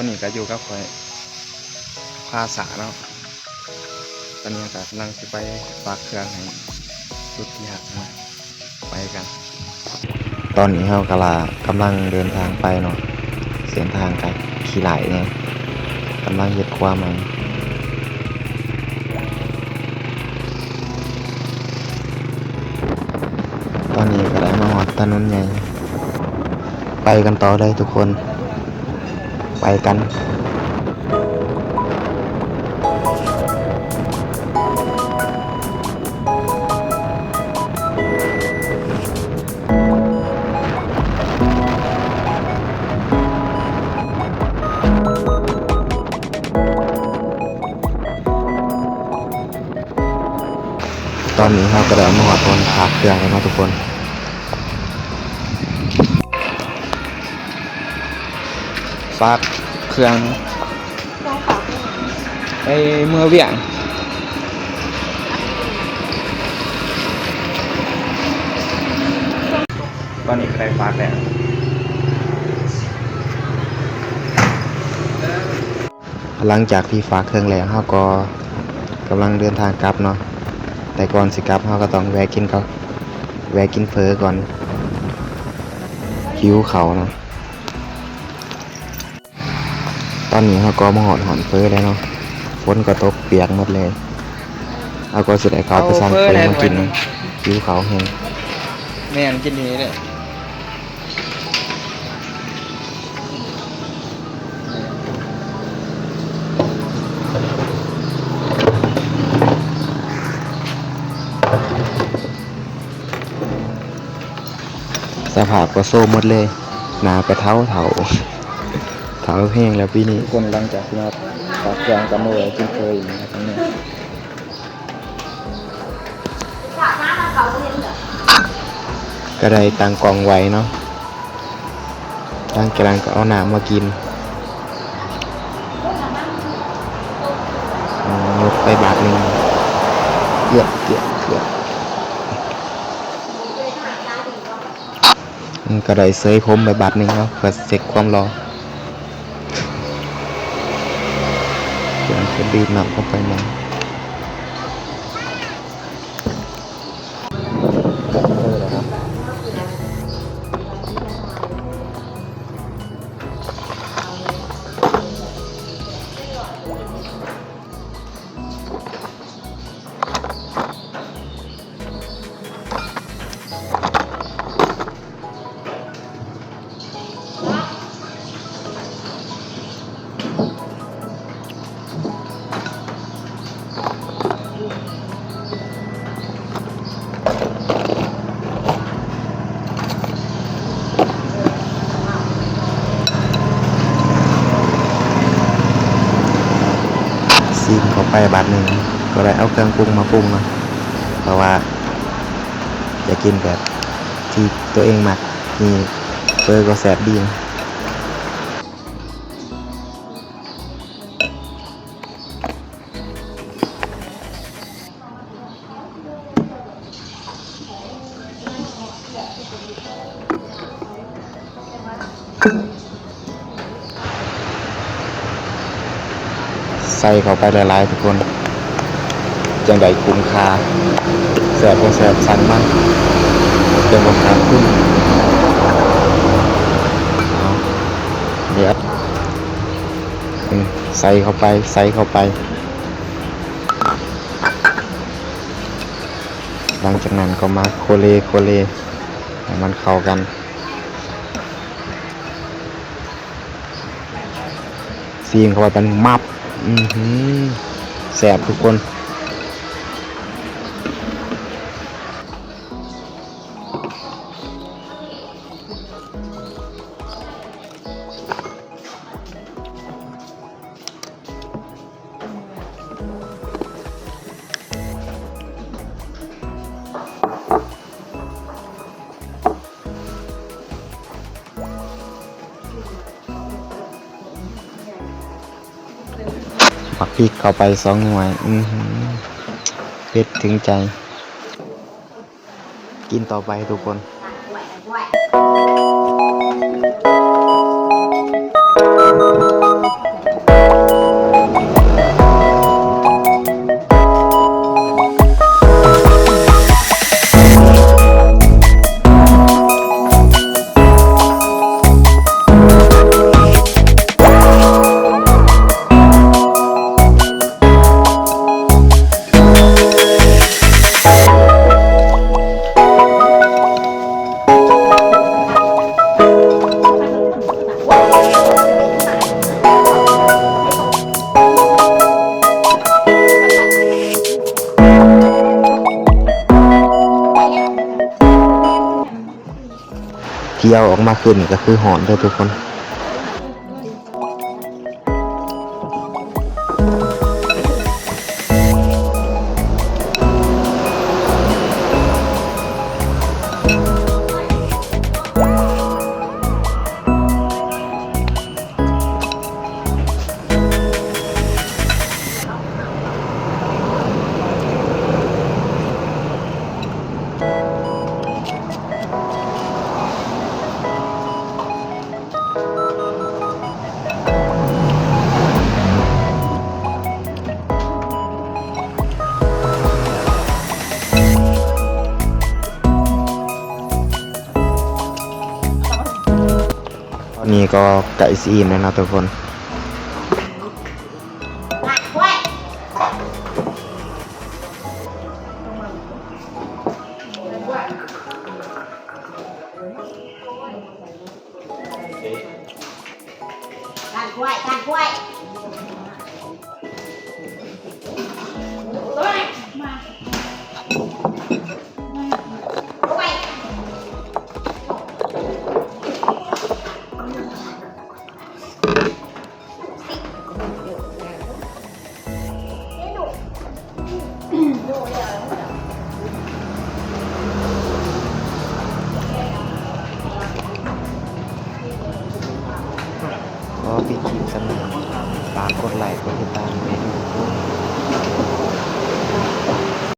ນີ້ກໍຢູ່ກັບຂ້ອຍ ພາສາເນາະ. ຕອນນີ້ກໍກຳລັງຊິໄປຝາກເຄື່ອງໃຫ້ຈຸດທີ່ຮັກເນາະ. ໄປກັນ. ຕອນນີ້ເຮົາກໍລະກຳລັງເດີນທາງໄປເນາະ. ເສັ້ນທາງກໍຂີ້ຫຼ້າຍແດ່ ກຳລັງເຮັດຂົວໃໝ່. ຕອນນີ້ກໍໄດ້ມາຮອດຖະໜົນໃຫຍ່. ໄປກັນຕໍ່ເລີຍທຸກຄົນ. ໄປກັນ. ຕອນນີ້ເຮົາກໍໄດ້ມາຮອດບ່ອນຝາກເຄື່ອງແລ້ວເນາະທຸກຄົນ. ຝາກເຄື່ອງໄປເມືອວຽງ. ຕອນນີ້ກໍໄດ້ຝາກແລ້ວ. ຫຼັງຈາກທີ່ຝາກເຄື່ອງແລ້ວ ເຮົາກໍກຳລັງເດີນທາງກັບເນາະ. ແຕ່ກ່ອນຊິກັບ ເຮົາກໍຕ້ອງແວະກິນເຂົ້າ ແວະກິນເຝີກ່ອນ ຫິວເຂົ້າເນາະ. ຕອນນີ້ເຮົາກໍມາຮອດຮ້ານເຝີແລ້ວເນາະ. ຝົນກໍຕົກປຽກໝົດເລີຍ. ເຮົາກໍຊິໄດ້ເຂົ້າໄປສັ່ງເຝີມາກິນເນາະ. ຫິວເຂົ້າແຮງ. ແມ່ນ ກິນດີເດ້. ສະພາບກໍໂຊມໝົດເລີຍ. ໜ້າກໍເຖົ້າເຖົ້າ ເຖົ້າແຮງແລ້ວປີນີ້. ຄົນຫຼັງຈາກທີ່ມາປາກແກງກໍມາແວ່ກິນເຝີອີກນະ ທາງນີ້. ກໍໄດ້ຕັ້ງກ້ອງໄວ້ເນາະ. ຫຼັງຈາກນັ້ນກໍເອົານ້ຳມາກິນ. ອືມ ໝົດໄປບາດໜຶ່ງ. ເກືອບ ເກືອບ ເກືອບ. ອືມ ກໍໄດ້ເສີຍຜົມໄປບາດໜຶ່ງເນາະ ເພື່ອເຊັກຄວາມຫຼໍ່. ກຳລັງຈະດື່ມນ້ຳເຂົ້າໄປໃໝ່. ຊີມເຂົ້າໄປບາດໜຶ່ງ ກໍໄດ້ເອົາເຄື່ອງປຸງມາປຸງເນາະ ເພາະວ່າຢາກກິນແບບທີ່ຕົວເອງມັກ. ນີ້ເຝີກໍແຊບດີ. ໃສ່ເຂົ້າໄປຫຼາຍໆ ທຸກຄົນ ຈັ່ງໃດຄຸ້ມຄ່າ. ແຊບບໍ່ແຊບ ສັ່ງມາ ຈັ່ງບໍ່ຂາດທຶນ. ເອົາ ດຽວ ອືມ ໃສ່ເຂົ້າໄປ ໃສ່ເຂົ້າໄປ. ຫຼັງຈາກນັ້ນກໍມາໂຄເລ ໂຄເລ ໃຫ້ມັນເຂົ້າກັນ. ຊີມເຂົ້າໄປເປັນມັບ. ອືຫື ແຊບທຸກຄົນ. ໝາກພິກເຂົ້າໄປສອງໜ່ວຍ. ອືຫື ເຜັດເຖິງໃຈ. ກິນຕໍ່ໄປທຸກຄົນ. ດຽວອອກມາຄືນນີ້ກໍຄືຮ້ອນເດີທຸກຄົນ. ຕອນນີ້ກໍໃກ້ຊິອີ່ມແລ້ວເນາະທຸກຄົນ. ກ້ານກ້ວຍ ກ້ານກ້ວຍ ໂອ້ຍ ມາ ໂອ້ຍ. ຂໍປິດຄລິບສ່ຳນີ້ ຝາກກົດໄລກ໌ ກົດຕິດຕາມໃຫ້ທຸກຄົນ